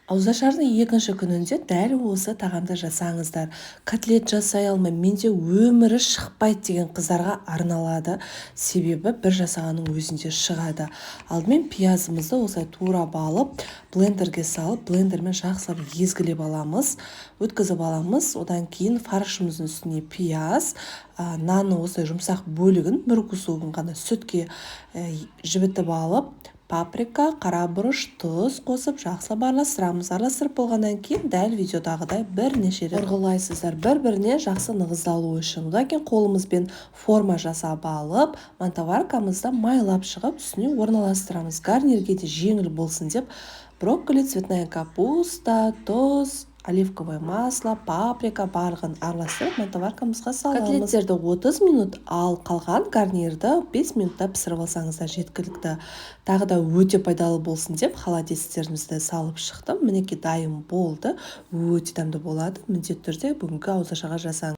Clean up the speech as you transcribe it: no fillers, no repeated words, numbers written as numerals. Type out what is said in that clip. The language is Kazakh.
Ауызашардың екінші күнінде дәл осы тағамды жасаңыздар. Котлет жасай алмаймын, менде өмірі шықпайды деген қыздарға арналады, себебі бір жасағанның өзінде шығады. Алдымен пиязымызды осылай турап алып, блендерге салып, блендермен жақсылап езгілеп аламыз, өткізіп аламыз. Одан кейін фаршымыздың үстіне пияз, нанның осылай жұмсақ бөлігін, бір кусогын ғана сүтке жібітіп алып, паприка, қара бұрыш, тұз қосып, жақсылап араластырамыз. Араластырып болғаннан кейін дәл видеодағыдай бірнеше рет ұрғылайсыздар, бір-біріне жақсы нығыздалуы үшін. Одан кейін қолымызбен форма жасап алып, мантоваркамызды майлап шығып, үстіне орналастырамыз. Гарнирге де жеңіл болсын деп брокколи, цветная капуста, тұз, оливковое масло, паприка, барлығын араластырып, мантоваркамызға саламыз. Котлеттерді 30 минут, ал қалған гарнирді 5 минутта пісіріп алсаңыздар, жеткілікті. Тағы да өте пайдалы болсын деп холодецтерімізді салып шықтым. Мінекей, дайын болды. Өте дәмді болады. Міндетті түрде бүгінгі ауызашарға жасаңыз.